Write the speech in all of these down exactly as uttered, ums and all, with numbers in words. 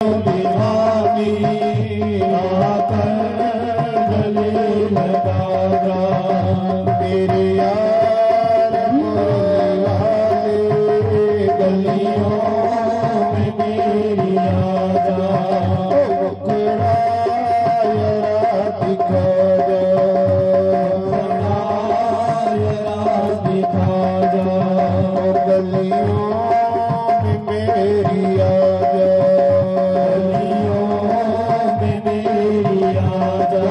दीवानी आकर गले लगा जा, मेरे यार मुरली वाले, गलियों में मेरी आ जा, ओ मुखड़ा जरा दिखा जा, मुखड़ा जरा दिखा जा, ओ गलियों में मेरी आ जा, गलियों में मेरी आ जा।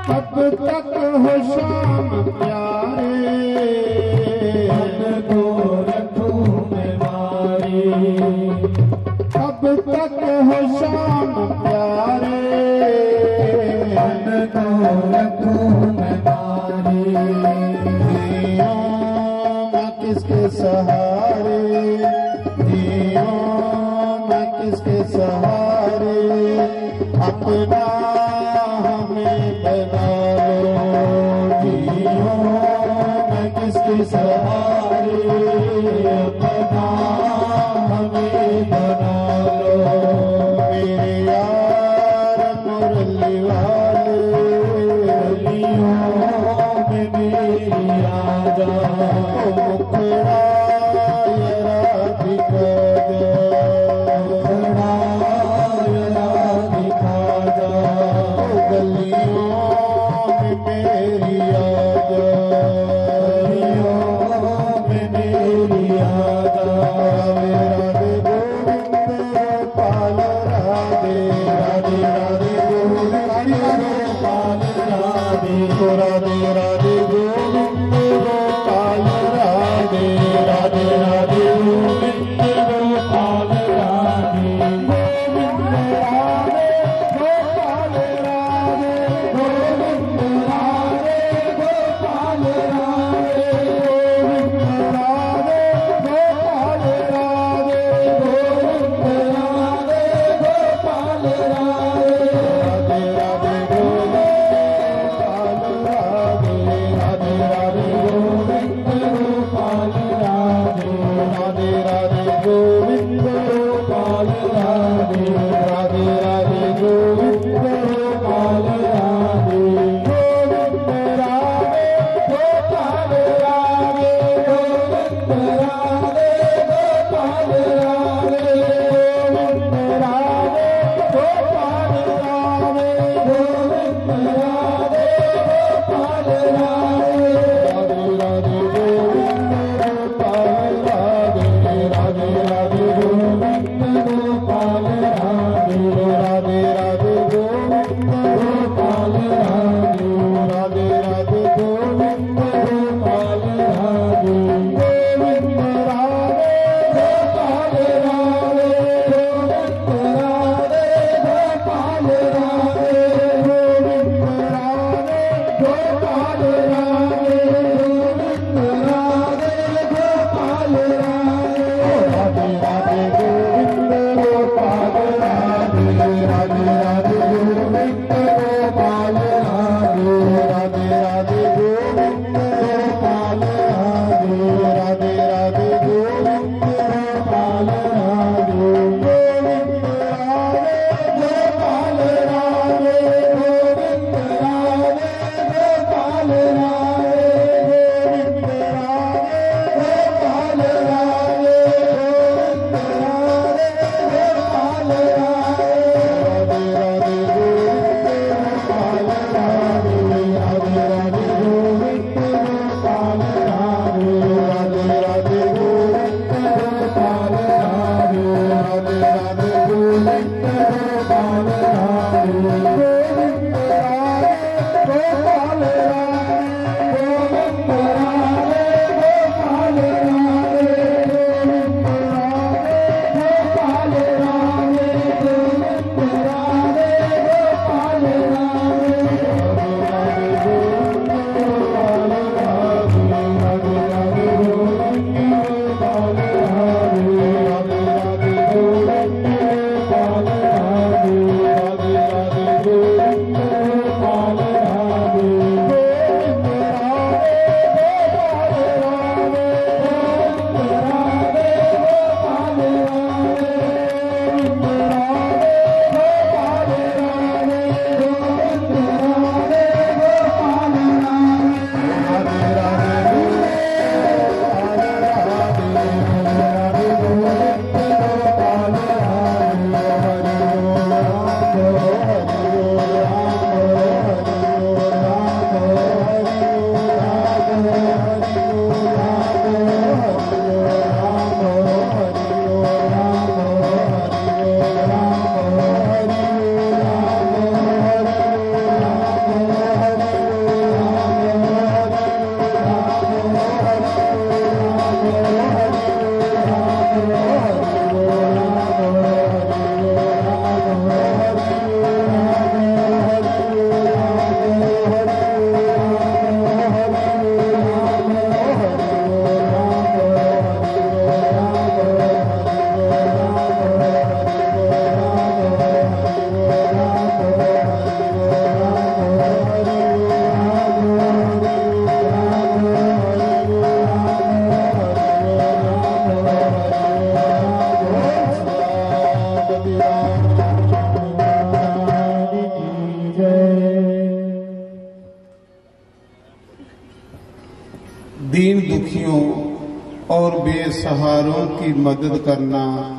कब तक हो शाम प्यारे, मन को रखूं मैं मारे। कब तक हो शाम प्यारे, मन को रखूं मैं मारे। जिऊं मैं किसके सहारे, जिऊं मैं किसके सहारे, अपना हमें बना लो। जिऊं मैं किसके सहारे, अपना हमें बना लो। मेरे यार मुरली वाले, गलियों में मेरी आ जा, ओ मुखड़ा जरा दिखा जा, मुखड़ा जरा दिखा जा, ओ गलियों में मेरी आ जा, गलियों में मेरी आ जा। राधे राधे गोविंद गोपाल राधे, राधे राधे गोविंद गोपाल राधे, राधे राधे गोविंद गोपाल राधे, राधे राधे गोविंद गोपाल राधे, गोविंद राधे गोपाल राधे, गोविंद राधे गोपाल राधे, गोविंद राधे गोपाल राधे, गोविंद राधे गोपाल राधे, राधे राधे गोविंद गोपाल राधे, राधे राधे गोविंद गोपाल राधे, राधे राधे गोविंद गोपाल राधे, राधे राधे गोविंद गोपाल राधे, गोविंद राधे गोपाल राधे, गोविंद राधे गोपाल राधे, गोविंद राधे गोपाल राधे, गोविंद राधे गोपाल राधे, राधे राधे गोविंद गोपाल राधे, राधे राधे गोविंद गोपाल राधे, राधे राधे गोविंद गोपाल राधे, राधे राधे गोविंद गोपाल राधे, गोविंद राधे गोपाल राधे, गोविंद राधे गोपाल राधे, गोविंद राधे गोपाल राधे, गोविंद राधे गोपाल राधे, राधे राधे गोविंद गोपाल राधे, राधे राधे गोविंद गोपाल राधे, राधे राधे गोविंद गोपाल राधे, राधे राधे गोविंद गोपाल राधे, गोविंद राधे गोपाल राधे, गोविंद राधे गोपाल राधे। दीन दुखियों और बेसहारों की मदद करना,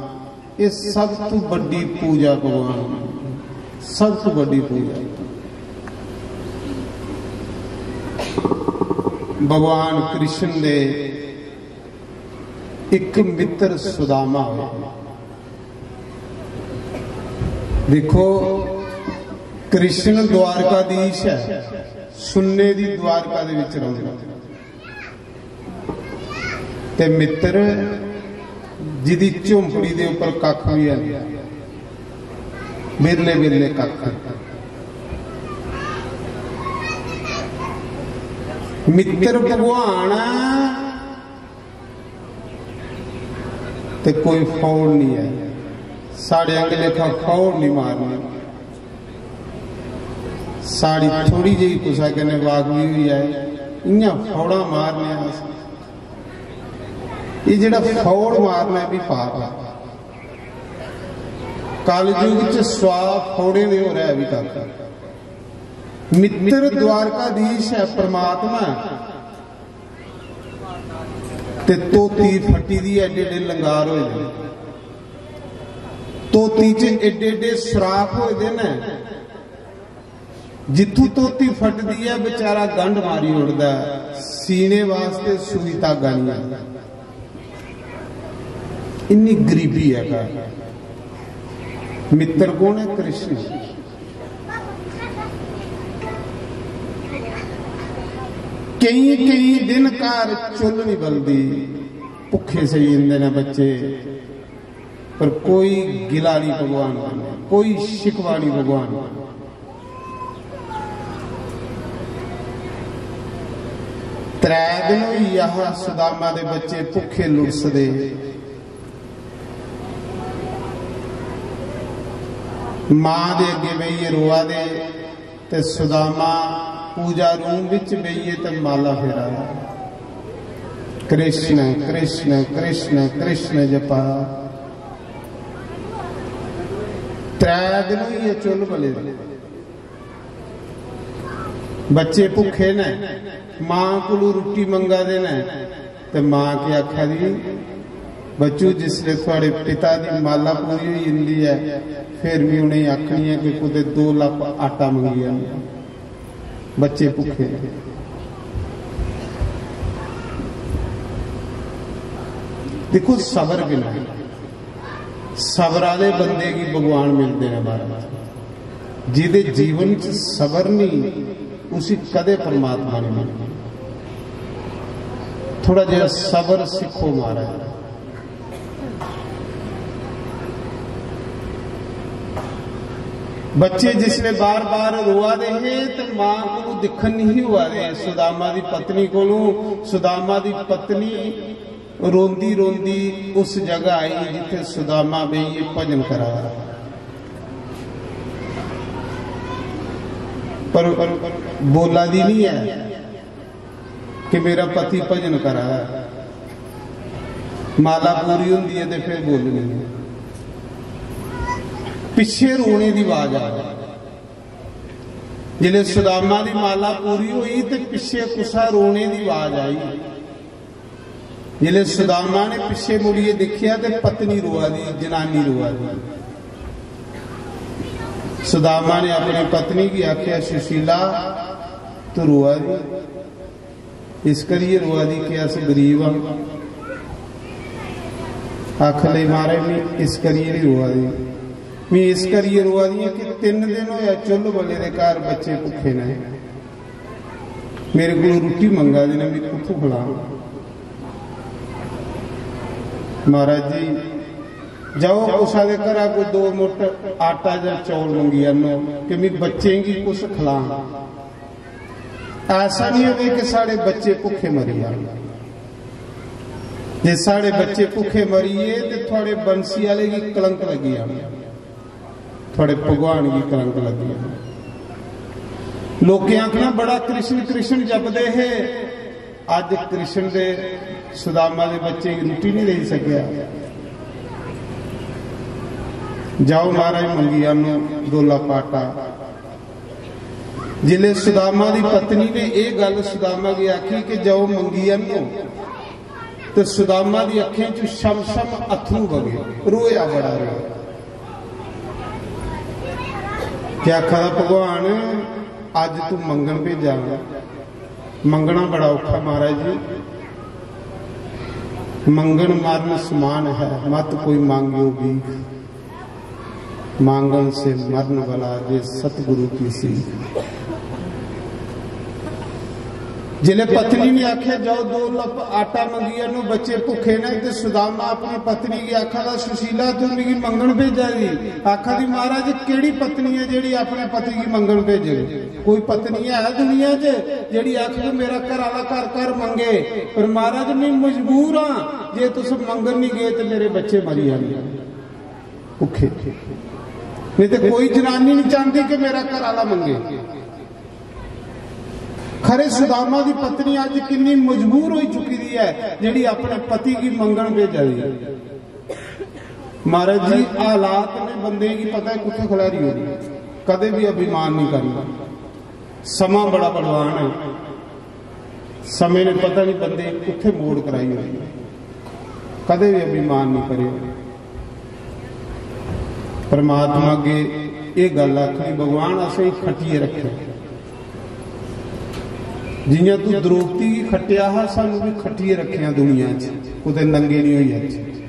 ये सब तू बड़ी पूजा भगवान, सब तू बड़ी पूजा। भगवान कृष्ण दे एक मित्र सुदामा होया। देखो, कृष्ण द्वारकाधीश है, सुन्ने दी द्वारका दे विच रौंदा। ते मित्र जिदी झोंपड़ी दे ऊपर कख भी है, बिरले बिरले कख। मित्र भगवान है ते कोई फौड़ नहीं है। साढ़े आंगे लेखा फौड़ नहीं मारनी। साढ़ी थोड़ी जेही कुसै कन्नै वाकवी होई जाए, इ'यां फौड़ां मारने आं अस। एह् जेह्ड़ा फौड़ मारना, एह् बी पाप ऐ। कलयुग च सौ फौड़ें दे होर है बी कक्ख। मित्र द्वारकाधीश है, परमात्मा है। ते धोती फट्टी दी, एडे एडे लंगार होए दे। धोती च एडे एडे सराफ होए दे न। जित्थू धोती फटदी ऐ, बेचारा गंढ मारी ओड़दा ऐ। सीने वास्ते सूई धागा नहीं है। इन्नी गरीबी है घर। मित्र कौन है? कृष्ण। केई केई दिन घर चुल्ल नहीं बलदी, भुक्खे सेई जंदे ने बच्चे, पर कोई गिला नहीं भगवान कन्नै, कोई शिकवा नहीं भगवान कन्नै। त्रै दिन होई गेआ हा, सुदामा दे बच्चे भुक्खे लुड़सदे, मां दे अग्गें बेहियै रोआ दे, ते सुदामा पूजा रूम विच बेहियै ते माला फेरा दा। कृष्ण, कृष्ण, कृष्ण, कृष्ण जपा। त्रै दिन होई गे चुल्ल बले दे। बच्चे भुक्खे न, मां कोलू रुट्टी मंगा दे न, ते मां के आखा दी, "बच्चू, जिसले थुआड़े पिता दी माला पूरी होई जंदी ऐ, फिर भी उ'नेंगी आखनी ऐ कि कुतै दो लप्प आटा मंगी आन।" बच्चे भुक्खे। देखो, सबर किन्ना, सबर आह्ले बंदे गी भगवान मिलदे ने महाराज। जिदे जीवन च सबर नहीं, उसी कदे परमात्मा नहीं मिलदा। थोड़ा जिहा सबर सिक्खो महाराज। बच्चे जिसले बार बार रोआ दे हे ते मां को दिक्खन नहीं हुआ दे, सुदामा दी पत्नी कोलू। सुदामा दी पत्नी रोंदी रोंदी उस जगह आई जिथे सुदामा बेहियै भजन करा दा, पर बोला दी नहीं है कि मेरा पति भजन करा दा है। माला पूरी होंदी है ते फिर बोलनी है। पिच्छे रोने दी आवाज आ गई। जिसले सुदामा दी माला पूरी हुई ते पिच्छे कुसा रोने दी आवाज आई। जिसले सुदामा ने पिछे मुड़ियै दिक्खेआ ते पत्नी रोआ दी, जनानी रोआ दी। सुदामा ने अपनी पत्नी गी आख्या, "सुशीला, तू रोआ दी, इस करियै रोआ दी कि अस गरीब हां?" आखन लगी, "महाराज, मैं इस करियै नहीं रोआ दी, मैं इस करियै रोआ दी आं कि तिन्न दिन होया चुल्ल बले दे घर, बच्चे भुक्खे ने।" मेरे को रुट्टी मंगा दे ने, मैं कुत्थों खिलां? महाराज जी, जाओ कुसा दे घरा कोई दो मुट्ठ आटा या चौल मंगी आनो कि मैं बच्चें गी कुछ खिलां। ऐसा नहीं होवे कि साढ़े बच्चे भुखे मरी जान। जे साढ़े बच्चे भुखे मरी गे ते थुआड़े बंसी आले गी कलंक लगी जाना। थुआड़े भगवान गी कलंक लगी जाना। लोकें आखना, "बड़ा कृष्ण कृष्ण जपदे हे, अज्ज कृष्ण दे सुदामा दे बच्चे गी रुट्टी नहीं देई सकेआ।" जाओ महाराज, मंगी आनो दो लप्प आटा। जिसलै सुदामा दी पत्नी ने एह गल्ल सुदामा गी आखी कि जाओ मंगी आह्नो, ते सुदामा दी अक्खें च छम छम अत्थरू बगे, रोया बड़ा रोया। क्या आखा दा भगवान, अज्ज तू मंगन भेजा ना। मंगना बड़ा औखा महाराज जी, मंगन मरण समान है, मत कोई मांगियो भीख। मांगन से मरण भला जे सतगुरु की सीख। जिसलै पत्नी ने आख्या, "जाओ दो लप आटा मंगी आनो, बच्चे भुखे ने," ते सुदामा अपनी पत्नी गी आखा दा, "सुशीला, तू मिगी मंगन भेजा दी।" आखा दी, "महाराज, केड़ी पत्नी है जेड़ी अपने पति गी मंगन भेजे? कोई पत्नी है दुनिया च जेड़ी आखे, 'मेरा घर आह्ला घर घर मंगे'?" पर महाराज, मैं मजबूर हां, जे तुस मंगन नहीं गए ते मेरे बच्चे मरी जाने भुखे। नहीं तो कोई जनानी नहीं चाहती कि मेरा घर आह्ला मंगे। खरे सुदामा दी पत्नी अज्ज किन्नी मजबूर होई चुकी दी है, जेड़ी अपने पति गी मंगन भेजा दी है। महाराज जी, हालात ने बंदे गी पता है कुत्थे खलारी होनी, कदे भी अभिमान नहीं करना। समा बड़ा बलवान है, समय ने पता नहीं बंदे कुत्थे मोड़ कराई होनी। कदे भी अभिमान नहीं करियो। परमात्मा अगे एह गल्ल आखनी, "भगवान, असें खट्टिए रखेआ, जियां तू द्रौपदी गी खट्टेआ हा, सानू भी खट्टिए रखेआ दुनिया च, कुतै नंगे नहीं होई जाचै।"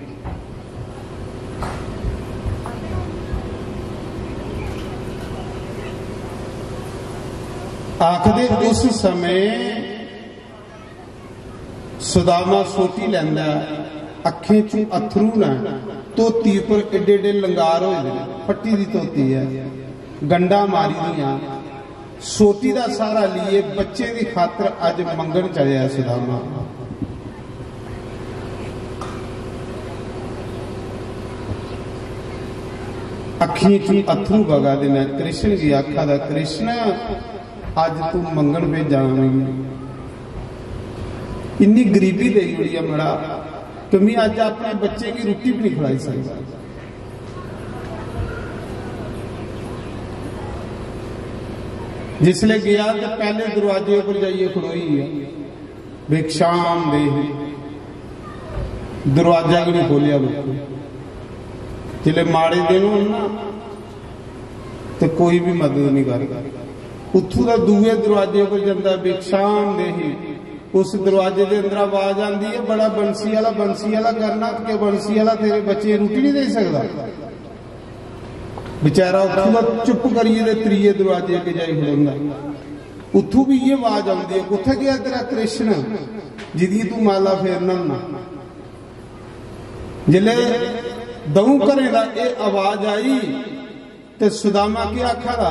आखदे उस समय सुदामा सोटी लैंदा ऐ, अक्खें चों अत्थरू न, धोती उप्पर एड्डे एड्डे लंगार होए दे न, फट्टी दी धोती ऐ, गंढां मारी दियां। सोटी दा सहारा लिए बच्चे दी खातर अज्ज मंगन च आया ऐ सुदामा। अक्खियें च अत्थरू बगा दे न। कृष्ण गी आखा दा, "कृष्ण, अज्ज तू मंगन भेजा ना मिगी।" इन्नी गरीबी देई ओड़ी ऐ मड़ा कि मैं अज्ज अपने बच्चे गी रुट्टी भी नहीं खलाई सकदा। जिसले गया ते पहले दरवाजे उपर जाइए खड़ोई गेआ, "भिक्षाम देहि।" दरवाजा भी नहीं खोलिया लोकें। जिसले माड़े दिन होन ना, ते कोई भी मदद नहीं करदा। उत्थू दा दूए दरवाजे पर जंदा, "भिक्षाम देहि।" उस दरवाजे दे अंदर आवाज आंदी है, "बड़ा बंसी आला, बंसी आला करना, के बंसी आला तेरे बच्चे गी रुट्टी नहीं दे सकदा?" बेचारा उत्थू दा चुप करिए ते त्रिये दरवाजे अग्गे जाई खड़ोंदा। उत्थू भी इये आवाज आंदी है, "कुत्थे गया तेरा कृष्ण, जिदी तू माला फेरना होना?" जिसले दऊं घरें दा एह आवाज आई, ते सुदामा केह आखा दा,